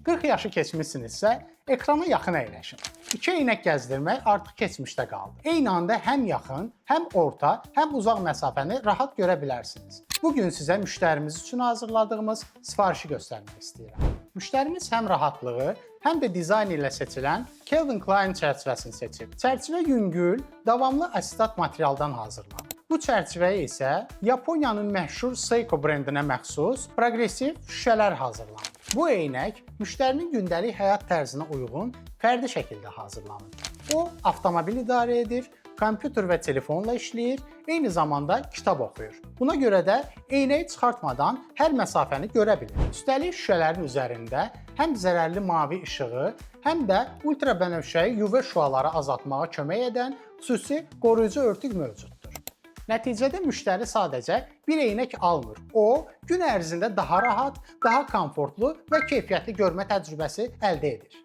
40 yaşı keçmisinizsə, ekrana yaxın əyləşin. İki eynək gəzdirmək artıq keçmişdə qaldı. Eyni anda həm yaxın, həm orta, həm uzaq məsafəni rahat görə bilərsiniz. Bu gün sizə müştərimiz üçün hazırladığımız sifarişi göstərmək istəyirəm. Müştərimiz həm rahatlığı, həm də dizayn ilə seçilən Calvin Klein çərçivəsini seçib. Çərçivə yüngül, davamlı asetat materialdan hazırlanıb. Bu çərçivəyə isə Yaponiyanın məşhur Seiko brendinə məxsus proqressiv şüşələr hazırlanıb. Bu eynək müştərinin gündəlik həyat tərzinə uyğun fərdi şəkildə hazırlanıb. O, avtomobil idarə edir, kompüter və telefonla işləyir, eyni zamanda kitab oxuyur. Buna görə də eynəyi çıxartmadan hər məsafəni görə bilir. Üstəlik şüşələrin üzərində həm zərərli mavi işığı, həm də ultrabənövşəyi UV şüaları azaltmağa kömək edən xüsusi qoruyucu örtük mövcuddur. Nəticədə müştəri sadəcə bir eynək almır. O, gün ərzində daha rahat, daha komfortlu və keyfiyyətli görmə təcrübəsi əldə edir.